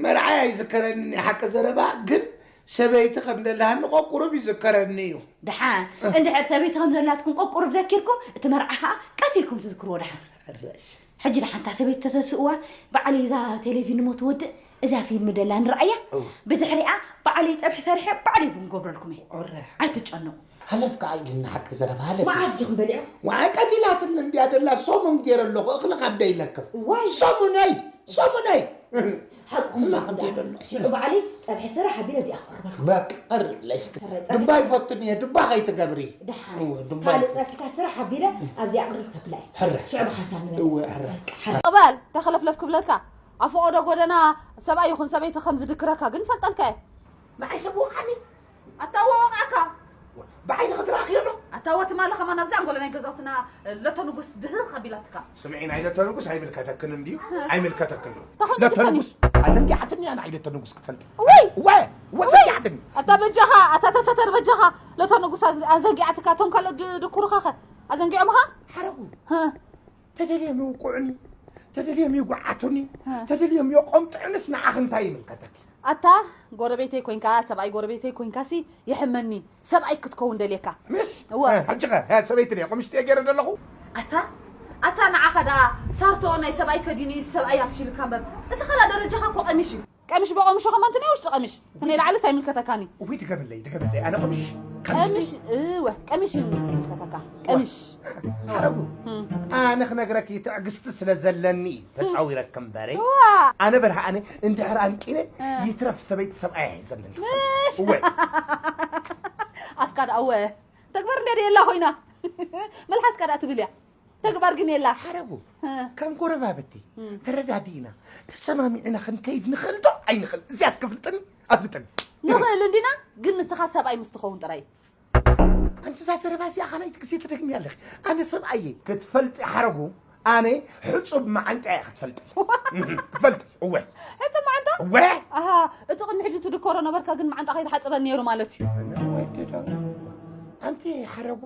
መርዓይ ኣይዝከረንን እዩ ሓቂ ዘረባ፣ ግን ሰበይቲ ከም ደላሃኒ ቆቁሩብ ይዝከረኒ እዩ። ደሓን፣ እ። እንድሕር ሰበይቲ ከም ዘላትኩም ቆቁሩብ ዘኪርኩም፣ እቲ መርዓ ኸኣ ቀስ ኢልኩም ትዝክርዎ ደሓን። ሕራሽ። ሕጂ ደሓን እታ ሰበይቲ ተተስእዋ፣ ባዕለይ እዛ ቴሌቪን እሞ ትወድእ፣ እዛ ፊልም ደላ ንርኣያ። እወ። ብድሕሪኣ ባዕለይ ጸብሒ ሰሪሐ፣ ባዕለይ እውን ገብረልኩም እየ። ኦረ። ኣይትጨነቑ። ሃለፍ ከዓ ኢልና ሓቂ ዘረባ፣ ሃለፍ። መዓስ ዲኹም በሊዑ? ዋይ፣ ቀቲላትኒ እንድያ ደላ፣ ሰሙን ገይረ ኣለኹ፣ እኽሊ ካብ ደይለክፍ። ዋይ። ሰሙነይ፣ ሰሙነይ። ሓቅኹም ሕማቕ ኢኹም እንድየ ደኣ። ደሎ። ሽዑ ባዕለይ ጸብሒ ስራሕ ኣቢለ ኣብዚኣ ክቕርበልኩም። በቃ፣ ቀርብለይ እስከ። ሕራይ፣ ጸብሒ ድባ ስራሕ። ይፈትን እየ፣ ድባ ከይትገብሪ። ደሓን። እወ፣ ድባ ካልእ ይፈትን። ጸብሕታት ስራሕ ኣቢለ ኣብዚኣ ቅርብ ከብላ እየ። ሕራይ። ሽዑ ብሓንሳብ ንበል። እወ፣ ሕራይ። በቃ፣ ሕራይ። ቅበል፣ ተኸለፍለፍ ክብለካ። ኣብ ፈቐዶ ጎደና ሰብኣይ ይኹን ሰበይቲ ከም ዝድክረካ ግን ፈልጠልካ እየ። ንዓይ ሰብ ወቕዓኒ? ኣታ እወ ወቕዓካ። ብዓይኒ ክትረኣኽዮ ዶ? ኣታ እወ ትማሊ ከማን ኣብዚ ኣንጎሎ ናይ ገዛውትና ለቶ ንጉስ ድህኽ ኣቢላትካ። ስምዒ፣ ናይ ለቶ ንጉስ ኣይምልከተክን እንድዩ። እ። ኣይምልከተክን። ተኾይኑ ለቶ ይፈኒ። ንጉስ ኣዘንጊዓትኒ እያ ንዓይ ለቶ ንጉስ ክትፈልጥ። ውይ! እወ፣ እወ ውይ! ዘንጊዓትኒ። ኣታ በጃኻ፣ ኣታ ተሰተር በጃኻ። ለቶ ንጉስ ኣዝ-፣ ኣዘንጊዓትካ፣ እቶም ካልኦት ድ-፣ ድኩሩኻኸ ኣዘንጊዖምኻ? ሓረጉ። እ። ተደልዮም ይውቅዑኒ፣ ተደልዮም ይጉዓቱኒ፣ እ። ተደልዮም የቆምጥዑንስ ንዓኺ እንታይ ይምልከተኪ? ኣታ ጎረቤተይ ኮይንካ፣ ሰብኣይ ጎረቤተይ ኮይንካሲ የሕመኒ። ሰብኣይ ክትከውን ደልየካ። ምሽ? እወ። እ፣ ሕጂ ኸ፣ እ፣ ሰበይቲ ድየ፣ ቁምሽጢ እየ ገይረ ዘለኹ? ኣታ፣ ኣታ ንዓኻ ደኣ ሳርቶ ናይ ሰብኣይ ከዲኑ እዩ ሰብኣይ ኣፍሽልካ እምበር። እስኻ ደኣ ደረጃኻ እኮ ቀሚሽ እዩ። ቀምሽ በቆምሾ ከማን ትናይ ውሽጢ ቀምሽ ትናይ ላዕለስ ኣይምልከተካኒ። ውይ ድገምለይ ድገምለይ ኣነ ቀምሽ ቀምሽ እወ ቀምሽ እዩ ምልከተካ። ቀምሽ ሓረጉ እም። ኣነ ክነግረኪ ትዕግስቲ ስለ ዘለኒ እዩ ተፃዊረኪ እምበረ ዋ ኣነ በርሃ ኣነ እንድሕር ኣንቂነ እ። ይትረፍ ሰበይቲ ሰብኣይ ኣይዘለኒ ምሽ እወ ኣፍካ ደኣ እወ ተግባር እንደ የላ ኮይና መልሓስካ ደኣ ትብል እያ። ተግባር ግን የላ ሓረጉ እ። ከም ጎረባብቲ እም። ተረዳዲእና ተሰማሚዕና ክንከይድ ንኽእል ዶ ኣይንኽእል እዚኣ ትከፍልጥኒ ኣፍልጥኒ ንኽእል እንዲና ግን ንስኻ ሰብኣይ ምስ ትኸውን ጥራይ እዩ። ኣንቲ እዛ ዘረባ እዚኣ ካልኣይቲ ግዜ ትደግምያ ኣለኺ ኣነ ሰብኣየ ክትፈልጢ ሓረጉ ኣነ ሕፁብ መዓንጣ እያ ክትፈልጢ ክትፈልጢ እወ ሕፅብ መዓንጣ እወ ኣሃ እቲ ቅድሚ ሕጂ ትድከሮ ነበርካ ግን መዓንጣ ከይትሓፅበን ነይሩ ማለት እዩ። ወደዳ ኣንቲ ሓረጉ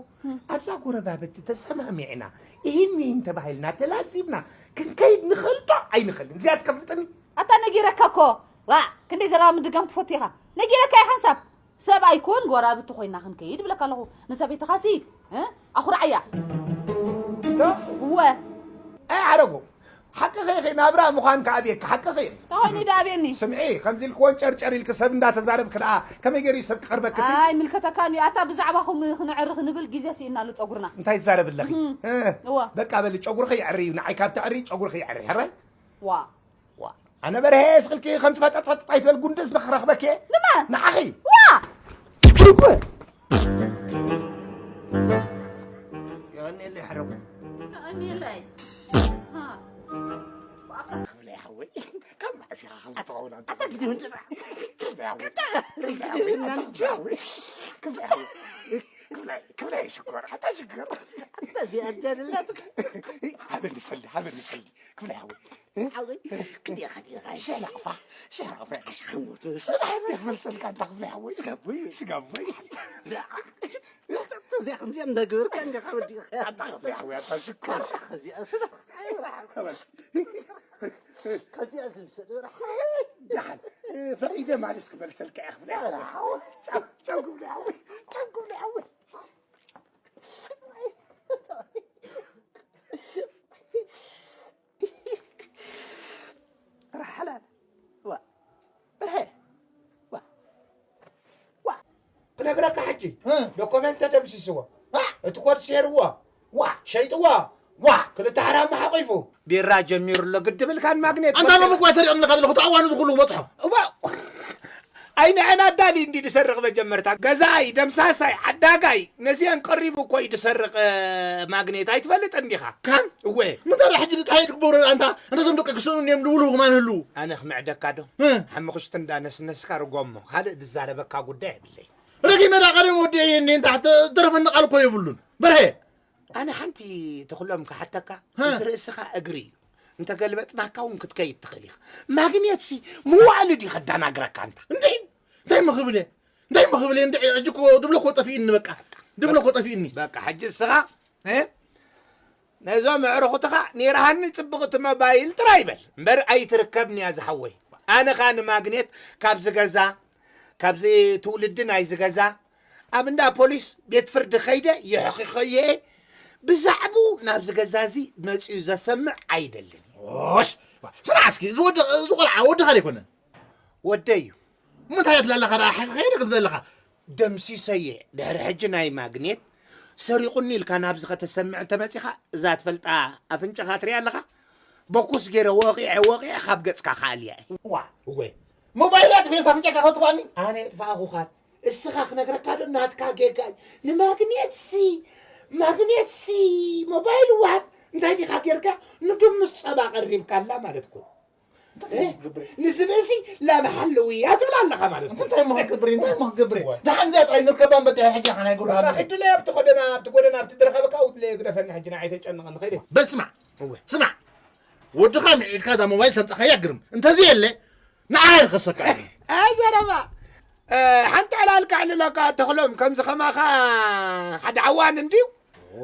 ኣብዛ ጎረባብቲ ተሰማሚዕና ይህን ይህን ተባሂልና ተላዚብና ክንከይድ ንኽእል ዶ ኣይንኽእልን እዚኣ ትከፍልጥኒ ኣታ ነጊረካ እኮ ዋ ክንደይ ዘረባ ምድጋም ትፈቱ ኢኻ። ነጊረካ እየ ሓንሳብ ሰብኣይ ኩን ጎራብቲ ኮይና ክንከይድ ብለካ ኣለኹ። ንሰበይትኻሲ እ? ኣኹርዓያ ዶ እወ ኣይ ሓረጉ ሓቅኺ ኢኺ ናብራ ምዃንካ ኣብየካ ሓቅኺ ኢኺ ተኾይኑ ዶ ኣብየኒ ስምዒ ከምዚ ኢልክዎን ጨርጨር ኢልክ ሰብ እንዳተዛረብክ ደኣ ከመይ ገይሩ እዩ ሰብ ክቐርበክ እቲ ኣይ ምልከተካን እዩ ኣታ ብዛዕባኹም ክነዕሪ ክንብል ግዜ ስኢናሉ ፀጉርና እንታይ ይዛረብ ኣለኺ እም። እ፣ እዋ በቃ በሊ ጨጉርኺ ይዕሪ እዩ ንዓይ ካብ ተዕሪ ጨጉርኺ ይዕሪ ሕራይ ዋ ዋ ኣነ በርሀ ስኽልኪ ከም ትፈጠጥፈጥጥ ኣይትበል ጉንድስ ንኽረኽበኪ እየ ንመን ንዓኺ ዋ የቐንየለይ ሕረጉ ተቐንየለይ ክብለይ ሓወይ ካብ መዓስ ኢኻ ከምዚ ትኸውን ኣንተ ኣታ ግዲ ምንድና ክብለይ ሓወይ ግዲ ምንድና ክብለይ ሓወይ ክብለይ ሓወይ ክብለይ ክብለይ ሽኮር ኣታ ሽኮር ኣታ እዚኣ ኣዳልላት ሃበኒ ሰልዲ ሃበኒ ሰልዲ ክብለይ ሓወይ ሓወይ ክዲኻ ዲኻ ሸላቕፋ ሸላቕፋ ሓሞት ጽባሕ ክመልሰልካ ኣንታ ክብለይ ሓወይ ስጋቦይ ስጋቦይ እዚኣ ከምዚኣ እንዳገበርካ እንዲኻ ወዲኻ ኣታ ክብለይ ሓወይ ኣታ ሽኮር እዚኣ ስለ ከዚኣ ዝምሰል ደሓን ፈቒደ ማለት ክመልሰልካ እየ ክብለይ ሓወይ ቻው ቻው ክብለይ ሓወይ ቻው ክብለይ ሓወይ ራሕላል ዋ በርሀ ዋ ዋ ክነግረካ ሕጂ ዶኮመንት ተደምሲስዎ እቲ ኮድ ሴርዎ ዋ ሸይጥዎ ዋ ክልተ ሓራማ ሓቂፉ ቢራ ጀሚሩ ኣሎ ግድብልካን ማግኔት ኣንታ ሎም እኳ ሰሪዖም ኣለካ ዘለኹ ተኣዋኑ ዝኹሉ በፅሖ እዋ ኣይንዐን ኣዳሊ እንዲ ዝሰርቕ መጀመርታ ገዛይ ደምሳሳይ ዓዳጋይ ነዚአን ቀሪቡ እኮ እዩ ዝሰርቕ ማግኔት ኣይትፈልጥን ዲኻ ካን እወ ምንታይ ሕጂ እንታይ ክገብሩ ኣንታ እንተ ዘም ደቂ ክስእኑ እዮም ዝብሉ ማን ህሉ ኣነ ክምዕደካ ዶ ሓሙኽሽቲ እንዳነስነስካ ርጎሞ ካልእ ዝዛረበካ ጉዳይ የብለይ ረጊመ ዳ ቀደም ወዲ እየ እኒ እንታ ተረፈኒ ቃል እኮ የብሉን በርሀ ኣነ ሓንቲ ተኽሎም ክሓተካ ሀ። ምስ ርእስኻ እግሪ እዩ እንተገልበጥናካ እውን ክትከይድ ትኽእል ኢኻ ማግኔትሲ መዋእሉ ድዩ ከዳናግረካ እንታ እንዴ እንታይ መኽብል እየ እንታይ መኽብል እየ እንደ ሕጂ እኮ ድብሎ እኮ ጠፊእኒ በቃ ድብሎ እኮ ጠፊእኒ በቃ ሕጂ እስኻ እ? ነዞም ኣዕሩኽትኻ ኔርሃኒ ጽብቕቲ መባይል ጥራይ በል እምበር ኣይትርከብን እያ ዝሓወይ ኣነ ኸኣ ንማግኔት ካብዚ ገዛ ካብዚ ትውልዲ ናይዚ ገዛ ኣብ እንዳ ፖሊስ ቤት ፍርዲ ኸይደ የሕኺኸዮ እየ ብዛዕቡ ናብዚ ገዛ እዚ መጺኡ ዘሰምዕ ኣይደልን ሽ ስማዕ እስኪ እዚ ወዲ እዚ ቆልዓ ወድኻ ኣይኮነን ወደይ እዩ ምንታይ ትብለለኻ ደኣ ሓቂ ከይደ ክትብለለኻ ደምሲሰየ ድሕሪ ሕጂ ናይ ማግኔት ሰሪቑኒ ኢልካ ናብዚ ከተሰምዕ እንተመጺኻ እዛ ትፈልጣ ኣፍንጫኻ ትሪኣ ኣለኻ በኩስ ገይረ ወቒዐ ወቒዐ ካብ ገጽካ ክኣልያ እየ ዋ እወ ሞባይል ኣጥፊኤ ኣፍንጫካ ከጥፋኣኒ ኣነ የጥፋእኹኻን እስኻ ክነግረካ ዶ ናትካ ጌጋ እዩ ንማግኔትሲ ማግኔትሲ ሞባይል ዋሃብ እንታይ ዲኻ ጌርካ ንድሙስ ጸባ ቀሪብካላ ማለት እኮ ንዝብእሲ ላብ ሓለውያ ትብላ ኣለኻ ማለት እኮ እንታይ ሞ ክገብር እንታይ ሞ ክገብር ደሓን እዚኣ ጥራይ ንርከባ እምበር ድሕሪ ሕጂ ሓናይ ጉራ ሕድለ ኣብቲ ኮደና ኣብቲ ጎደና ኣብቲ ዝረኸበካ ውድለ ግደፈኒ ሕጂ ንዓይ ተጨንቐኒ ኸይደ በል ስማዕ ስማዕ ወድኻ ምዒድካ እዛ ሞባይል ተምፀኻያ ግርም እንተዘየለ ንዓይ ርኸሰካ ኣይ ዘረባ ሓንቲ ዕላል ከዕልለካ ተኽሎም ከምዚ ከማኻ ሓደ ዓዋን እንድዩ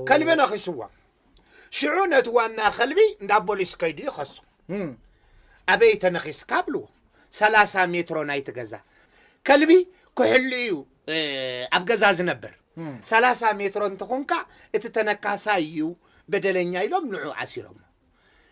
ከልቢ ነኺስዋ ሽዑ ነቲ ዋና ከልቢ እንዳ ፖሊስ ከይዱ ይኸሶ ኣበይ ተነኺስካ ብልዎ ሰላሳ ሜትሮ ናይቲ ገዛ ከልቢ ክሕሉ እዩ ኣብ ገዛ ዝነብር ሰላሳ ሜትሮ እንተኾንካ እቲ ተነካሳይ እዩ በደለኛ ኢሎም ንዑ ኣሲሮሞ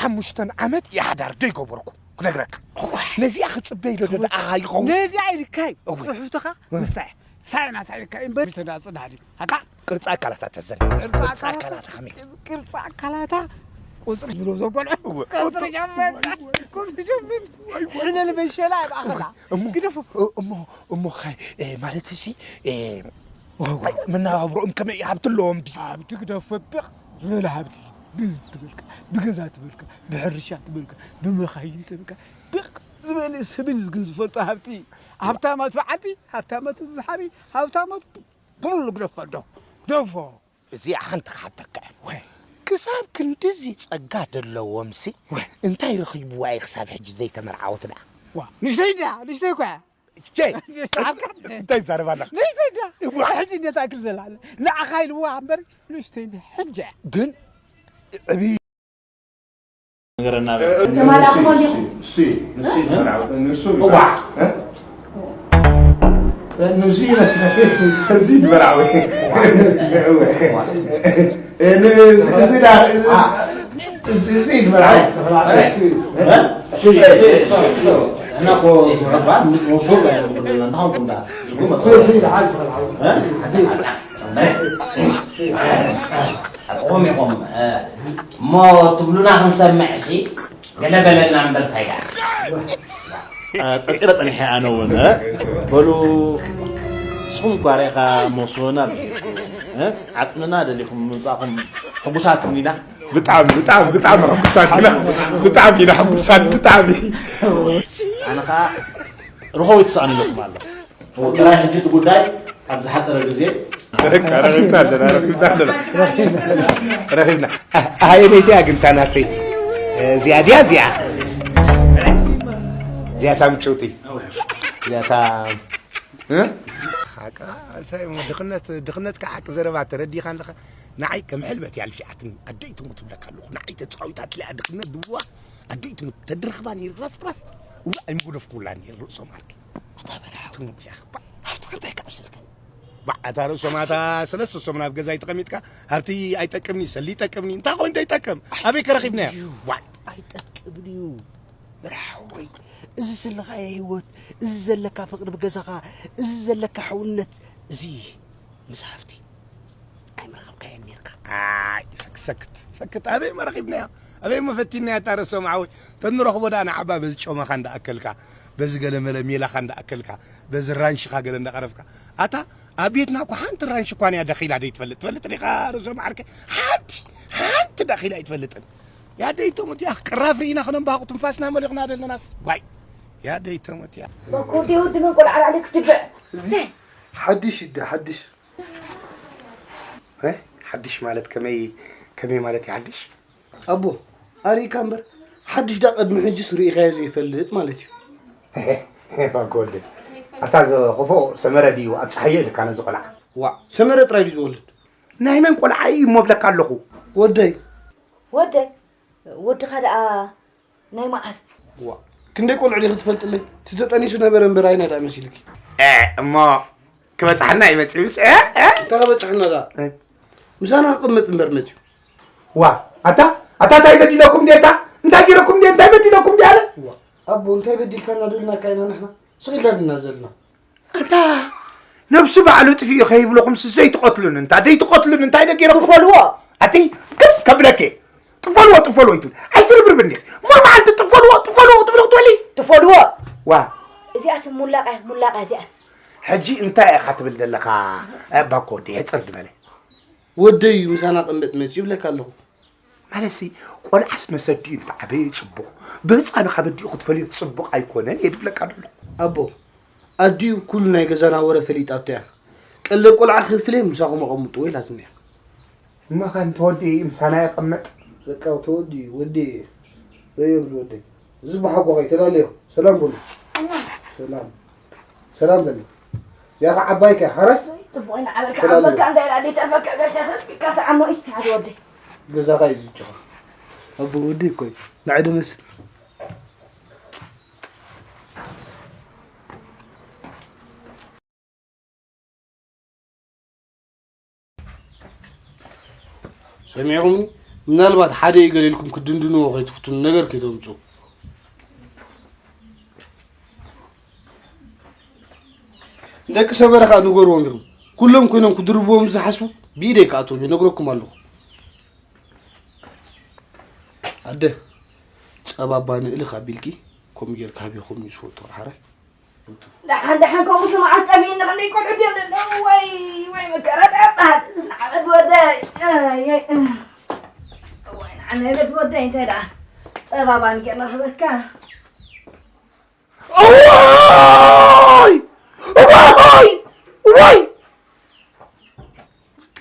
ሓሙሽተን ዓመት ይሓዳር ደይገበርኩ ክነግረካ። ነዚኣ ክጽበይ ኢለ ዶ ደኣ ይኸውን? ነዚኣ ኢልካይ እወ። ጽሑፍትኻ ምስታይ ሳይናታ ኢልካ እምበር ተዳጽና ድዩ? ኣታ ቅርጻ ኣካላታ ተዘን። ቅርጻ ቅርጻ ኣካላታ ኣካላታ ከመይ? ቅርጻ ኣካላታ ቁጽሪ ዝብሎ ዘጎልዑ። እወ። ቁጽሪ ሸፈን። ቁጽሪ ሸፈን። ሕነ ልበሸላ ይብኣኸላ። እሞ ግደፎ። እሞ እሞ ኸ ማለት ሲ መናባብሮኦም ከመይ ሃብቲ ኣለዎም ድዩ? ሃብቲ ግደፎ ቢቕ ዝበለ ሃብቲ። ብህዝቢ ትበልካ፣ ብገዛ ትበልካ፣ ብሕርሻ ትበልካ፣ ብመኻይን ትበልካ፣ ብቕ ዝበለ ሰብን ዝግን ዝፈልጦ ሃብቲ። ሃብታማት ብዓዲ፣ ሃብታማት ብባሕሪ፣ ሃብታማት ብሉ ግደፎ ዶ ግደፎ። እዚኣ ሓንቲ ክሓተካ እየ። ወይ። ክሳብ ክንድዚ ጸጋ ደለዎምሲ ወይ። እንታይ ረኺብዋ እዩ ክሳብ ሕጂ ዘይተመርዓወት ደኣ? ዋ፣ ንሽተይ ደኣ፣ ንሽተይ እኮ እያ። ቼ! እንታይ ትዛረብ ኣለኻ? ንእሽተይ እንዳ እዋ! ሕጂ እንዴት ኣክል ዘላለ ንዓኻ ኢልዋ እምበር ንእሽተይ እንዳ ሕጂ ግን ዕብይ ነገረና። ንሱ ንሱ ንሱ ይመርዓው። ንሱ እዋ! ንሱ ይመስለኝ። እዚ ይመርዓው። እዚ እዚ እዚ ይመርዓው። እና እኮ ምዕባል ንጥበቡ ሱቅ ኣይነበርኩም ዘለና፣ እንታይ ኾንኩም ደኣ? ስጉም ኣስመራ። ሱቅ፣ ሱቅ ይልዓል፣ ይልዓል። እ? ሓቂ ኢኹም ኢኹም። እ፣ እሞ ትብሉና ክንሰምዕ ሲ፣ ገለ በለልና እምበር እንታይ ደኣ? እ፣ ቀጺለ ጸኒሐ ኣነ እውን፣ እ? በሉ፣ ንስኹም እኳ ርኢኻ መስሎና፣ እ? ዓጽምና ደሊኹም ምምጻእኹም ሕጉሳት ኢና። ብጣዕሚ፣ ብጣዕሚ፣ ብጣዕሚ ሕጉሳት ኢና። ብጣዕሚ ኢና ሕጉሳት፣ ብጣዕሚ። ኣነ ኸኣ ርኸቦ ይትስኣነለኩም ኣሎ። ጥራይ ሕጂ እቲ ጉዳይ ኣብ ዝሓጸረ ግዜ በቃ ረኺብና ኣለና፣ ረኺብና ኣለና። ረኺብና። ኣ-፣ ኣየነይቲ እያ ግን እታ ናተይ? እዚኣ ድያ እዚኣ? እዚኣ እታ ምጭውቲ። እዚኣ እታ፣ እ? ሓቃ፣ እንታይ እሞ ድኽነት፣ ድኽነትካ ሓቂ ዘረባ ተረዲኻ ኣለኻ። ንዓይ ከም ሕልበት እያ ኣልፊዓትኒ። ኣደይ ትሙት እብለካ ኣለኹ። ንዓይ ተጻዊታትለይ እያ ድኽነት ድዋ። ኣደይ ትሙት ተድረኽባ ነይሩ ራፍ ራፍ። እዋ ኣይምጎደፍኩላ ነይሩ ርእሶም ዓርኪ። ኣታ በርሃ። ትሙት እያ። ባ-፣ ሃብትኻ እንታይ ክዓብሰልካ? ባ-፣ ኣታ ርእሶም ኣታ ሰለስተ ሰሙን ኣብ ገዛይ ተቐሚጥካ ሃብቲ ኣይጠቅምኒ፣ ሰሊ ይጠቅምኒ። እንታይ ኮይኑ ዶ ይጠቅም? ኣበይ ከረኺብናዮ? እዩ። ዋይ። ኣይጠቅምን እዩ። በርሃ ወይ፣ እዚ ዘለኻዮ ህይወት፣ እዚ ዘለካ ፍቕሪ ብገዛኻ፣ እዚ ዘለካ ሕውነት፣ እዚ ምስ ሃብቲ ኣይምረኸብካዮን ኔርካ። ኣይ፣ ሰክ-፣ ሰክት፣ ሰክት። ኣበይ መረኺብናዮ? ኣበይ መፈቲናዮ? ኣታ ርእሶም ዓወይ። ተንረኽቦ ደኣ ንዓባ በዚ ጮማኻ እንዳኣከልካ፣ በዚ ገለመለ ሜላኻ እንዳኣከልካ፣ በዚ ራንሽኻ ገለ እንዳቐረብካ። ኣታ ኣብ ቤትና እኮ ሓንቲ ራንሽ እኳ እያ ደኺላ ደይትፈልጥ። ትፈልጥ ዲኻ ርእሶም ዓርከይ? ሓንቲ፣ ሓንቲ ደኺላ ኣይትፈልጥን። ያደይ ተሞት ያ ቅራፍ ርኢና ክነንባቑ ትንፋስና መሊቕና ዘለናስ። ዋይ። ያደይ ተሞት ያ። በኮ ወዲ ወዲ መን ቆልዓ ላዕሊ ክትጅብዕ? እዚ ሓድሽ ይደ ሓድሽ። እ? ሓድሽ ማለት ከመይ፣ ከመይ ማለት እዩ ሓድሽ? ኣቦ፣ ኣርእካ እምበር፣ ሓድሽ ዳ ቅድሚ ሕጅስ ርኢኻዮ ዘይፈልጥ ማለት እዩ። ባኮ ወዲ። ኣታ ዘኽፎ ሰመረ ድዩ ኣብ ፀሓየ ኢልካ ነዚ ቆልዓ? ዋዕ፣ ሰመረ ጥራይ ድዩ ዝወልድ? ናይ መን ቆልዓ እዩ እሞ ብለካ ኣለኹ? ወደይ። ወደይ? ወድኻ ደኣ ናይ መዓስ? ዋዕ፣ ክንደይ ቆልዑ ዲኺ ትፈልጥለይ? እቲ ተጠኒሱ ነበረ እምበር ኣይና ደኣ መሲልኪ። እ፣ እሞ ክበጽሓና እዩ መጺኡ፣ እ፣ እ? እንታይ ክበጽሓና ደኣ? እ? ምሳና ክቕመጥ እምበር መጺኡ። ዋ፣ ኣታ፣ ኣታ እንታይ በዲለኩም ድየ? ኣታ እንታይ ገይረኩም ድየ? እንታይ በዲለኩም ድየ ኣለ? ዋ፣ ኣቦ እንታይ በዲልካና ዶ ኢልናካ ኢና ንሕና? ስቕ ኢልና ድና ዘለና? ኣታ ነብሱ ባዕሉ ጥፊኡ ከይብለኹምስ ዘይትቐትሉኒ እንታ፣ ዘይትቐትሉኒ እንታይ ዶ ገይረኩም? ትፈልዎ? ኣቲ ክብ ከብለኪ። ጥፈልዎ፣ ጥፈልዎ ይትብል። ኣይትርብርብኒ። ሙሉ መዓልቲ ጥፈልዎ፣ ጥፈልዎ ክትብሊ ክትውዕሊ። ትፈልዎ? ዋ። እዚኣስ ሙላቕ እያ፣ ሙላቕ እያ እዚኣስ። ሕጂ እንታይ ኢኻ ትብል ዘለኻ? ኣባ እኮ ወዲ ሕጽር ዝበለ። ወደይ እዩ ምሳና ቅምጥ መጽዩ ይብለካ ኣለኹ። ማለትሲ ቆልዓስ መሰዲኡ እንተ ዓበየ ጽቡቕ። ብህጻኑ ካብ ኣዲኡ ክትፈልዮ ጽቡቕ ኣይኮነን እየ ድብለካ ደሎ። ኣቦ፣ ኣዲኡ ኩሉ ናይ ገዛና ወረ ፈሊጣቶ እያ። ቀለብ ቆልዓ ክፍለ ምሳኹም ኣቐምጥዎ ኢላትኒ እያ። እሞ ኸ እንተወዲኡ ምሳና የቐምጥ? በቃ ተወዲኡ ወዲ በዮም ዝወደይ። እዚ ብሓጎ ኸይ ተላለዮ። ሰላም በሉ። ሰላም። ሰላም በሉ። እዚኣ ኸ ዓባይ ከ ሓራይ? ጽቡቕ ኢና ዓበልካ ሰላም ዓበልካ በሉ። እንታይ ኢላ ደይተርፈካ ጋሻ ሰስቢካ ሰዓሞ እዩ። ሓደ ወዲ። ገዛኻ እዩ ዝጭኻ። ኣቦ ወዲ እኮ እዩ። ንዓይ ዶ መስል? ሰሚዕኹም? ምናልባት ሓደ እዩ ገለ ኢልኩም ክትድንድንዎ ከይትፍትኑ ነገር ከይተምጽኡ። ንደቂ ሰመረ ኸኣ ንገርዎም ኢኹም። ኩሎም ኮይኖም ክድርብዎም ዝሓስቡ ብኢደይ ክኣትዎም እየ፣ ነግረኩም ኣለኹ። ኣደ፣ ጸባ ባኒ እልኽ ኣቢልኪ፣ ከምኡ ጌርካ ሃቢ፣ ከምኡ እዩ ዝፈትዎ፣ ሓራይ። ደሓን፣ ደሓን፣ ከምኡ ስማዕ፣ ኣስጠሚኒ፣ ክንደይ ቆልዑ ድዮም ዘለዉ? ወይ፣ ወይ፣ መከራ፣ ደኣ በሃል፣ ዝዓመት ወደይ። ኣይ፣ ኣይ፣ ወይ፣ ንዓናይ ቤት ወደይ፣ እንታይ ደኣ? ጸባ ባኒ ጌርና ክበካ። እዋይ! እዋይ! እዋይ!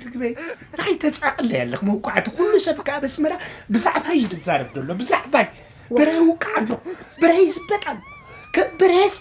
ርግበይ፣ ንዓይ ተጻቕለ ያለኽ መውቃዕቲ። ኩሉ ሰብ ከኣ ኣብ ኣስመራ ብዛዕባይ እዩ ዝዛረብ ዘሎ፣ ብዛዕባይ። በርሀ ይውቃዕ ኣሎ፣ በርሀ ይዝበጥ ኣሎ። ከ-፣ በርሀስ